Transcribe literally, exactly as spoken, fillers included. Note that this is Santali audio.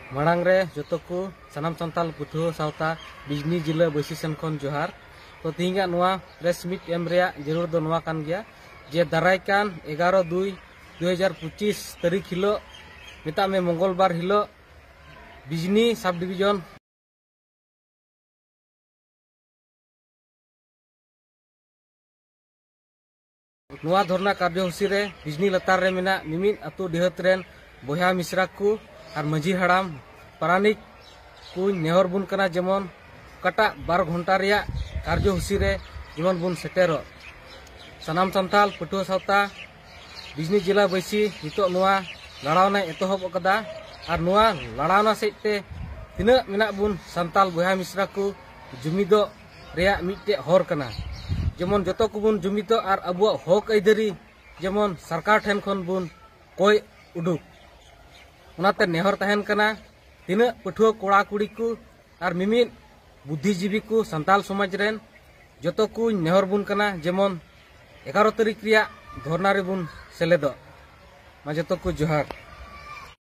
ᱢᱟᱲᱟᱝ ᱨᱮ ᱡᱚᱛᱚ ᱠᱚ ᱥᱟᱱᱟᱢ ᱥᱟᱱᱛᱟᱞ ᱯᱟᱹᱴᱷᱩᱣᱟᱹ ᱥᱟᱶᱛᱟ ᱵᱤᱡᱽᱱᱤ ᱡᱤᱞᱟᱹ ᱵᱟᱹᱭᱥᱤ ᱥᱮᱱ ᱠᱷᱚᱱ ᱡᱚᱦᱟᱨ᱾ ᱛᱚ, ᱛᱮᱦᱮᱧᱟᱜ ᱱᱚᱣᱟ ᱯᱨᱮᱥ ᱢᱤᱴ ᱮᱢ ᱨᱮᱭᱟᱜ ᱡᱟᱹᱨᱩᱲ ᱫᱚ ᱱᱚᱣᱟ ᱠᱟᱱ ᱜᱮᱭᱟ ᱡᱮ ᱫᱟᱨᱟᱭ ᱠᱟᱱ ᱮᱜᱟᱨᱚ ᱫᱩᱭ ᱫᱩ ᱦᱟᱡᱟᱨ ᱯᱚᱸᱪᱤᱥ ᱛᱟᱹᱨᱤᱠᱷ ᱦᱤᱞᱳᱜ, ᱢᱮᱛᱟᱜ ᱢᱮ ᱢᱚᱝᱜᱚᱞ ᱵᱟᱨ ᱦᱤᱞᱳᱜ, ᱵᱤᱡᱽᱱᱤ ᱥᱟᱵ ᱰᱤᱵᱤᱡᱚᱱ ᱱᱚᱣᱟ ᱫᱷᱚᱨᱱᱟ ᱠᱟᱨᱡᱚᱥᱩᱪᱤ ᱨᱮ ᱵᱤᱡᱽᱱᱤ ᱞᱟᱛᱟᱨ ᱨᱮ ᱢᱮᱱᱟᱜ ᱢᱤᱢᱤᱫ ᱟᱹᱛᱩ ᱰᱤᱦᱟᱹᱛ ᱨᱮᱱ ᱵᱚᱭᱦᱟ ᱢᱤᱥᱨᱟ ᱠᱚ ᱟᱨ ᱢᱟᱹᱡᱷᱤ ᱦᱟᱲᱟᱢ, ᱯᱟᱨᱟᱱᱤᱠ ᱠᱚᱧ ᱱᱮᱦᱚᱨ ᱵᱚᱱ ᱠᱟᱱᱟ, ᱡᱮᱢᱚᱱ ᱚᱠᱟᱴᱟᱜ ᱵᱟᱨ ᱜᱷᱚᱱᱴᱟ ᱨᱮᱭᱟᱜ ᱠᱟᱨᱡᱚᱥᱩᱪᱤ ᱨᱮ ᱡᱮᱢᱚᱱ ᱵᱚᱱ ᱥᱮᱴᱮᱨᱚᱜ᱾ ᱥᱟᱱᱟᱢ ᱥᱟᱱᱛᱟᱞ ᱯᱟᱹᱴᱷᱩᱣᱟᱹ ᱥᱟᱶᱛᱟ ᱵᱤᱡᱽᱱᱤ ᱡᱤᱞᱟᱹ ᱵᱟᱹᱭᱥᱤ ᱱᱤᱛᱚᱜ ᱱᱚᱣᱟ ᱞᱟᱲᱟᱣᱱᱟᱭ ᱮᱛᱚᱦᱚᱵ ᱟᱠᱟᱫᱟ᱾ ᱟᱨ ᱱᱚᱣᱟ ᱞᱟᱲᱟᱣᱱᱟ ᱥᱮᱫ ᱛᱮ ᱛᱤᱱᱟᱹᱜ ᱢᱮᱱᱟᱜ ᱵᱚᱱ ᱥᱟᱱᱛᱟᱞ ᱵᱚᱭᱦᱟ ᱢᱤᱥᱨᱟ ᱠᱚ ᱡᱩᱢᱤᱫᱚᱜ ᱨᱮᱭᱟᱜ ᱢᱤᱫᱴᱮᱡ ᱦᱚᱨ ᱠᱟᱱᱟ᱾ ᱡᱮᱢᱚᱱ ᱡᱚᱛᱚ ᱠᱚᱵᱚᱱ ᱡᱩᱢᱤᱫᱚᱜ ᱟᱨ ᱟᱵᱚᱣᱟᱜ ᱦᱚᱠ ᱟᱹᱭᱫᱟᱹᱨᱤ ᱡᱮᱢᱚᱱ ᱥᱚᱨᱠᱟᱨ ᱴᱷᱮᱱ ᱠᱷᱚᱱ ᱵᱚᱱ ᱠᱚᱭ ᱩᱰᱩᱠ᱾ ᱚᱱᱟᱛᱮ ᱱᱮᱦᱚᱨ ᱛᱟᱦᱮᱱ ᱠᱟᱱᱟ, ᱛᱤᱱᱟᱹᱜ ᱯᱟᱹᱴᱷᱩᱣᱟᱹ ᱠᱚᱲᱟ ᱠᱩᱲᱤ ᱠᱚ ᱟᱨ ᱢᱤᱢᱤᱫ ᱵᱩᱫᱽᱫᱷᱤᱡᱤᱵᱤ ᱠᱚ ᱥᱟᱱᱛᱟᱞ ᱥᱚᱢᱟᱡᱽ ᱨᱮᱱ, ᱡᱚᱛᱚ ᱠᱚᱧ ᱱᱮᱦᱚᱨ ᱵᱚᱱ ᱠᱟᱱᱟ, ᱡᱮᱢᱚᱱ ᱮᱜᱟᱨᱚ ᱛᱟᱹᱨᱤᱠᱷ ᱨᱮᱭᱟᱜ ᱫᱷᱚᱨᱱᱟ ᱨᱮᱵᱚᱱ ᱥᱮᱞᱮᱫᱚᱜ᱾ ᱢᱟ ᱡᱚᱛᱚ ᱠᱚ ᱡᱚᱦᱟᱨ᱾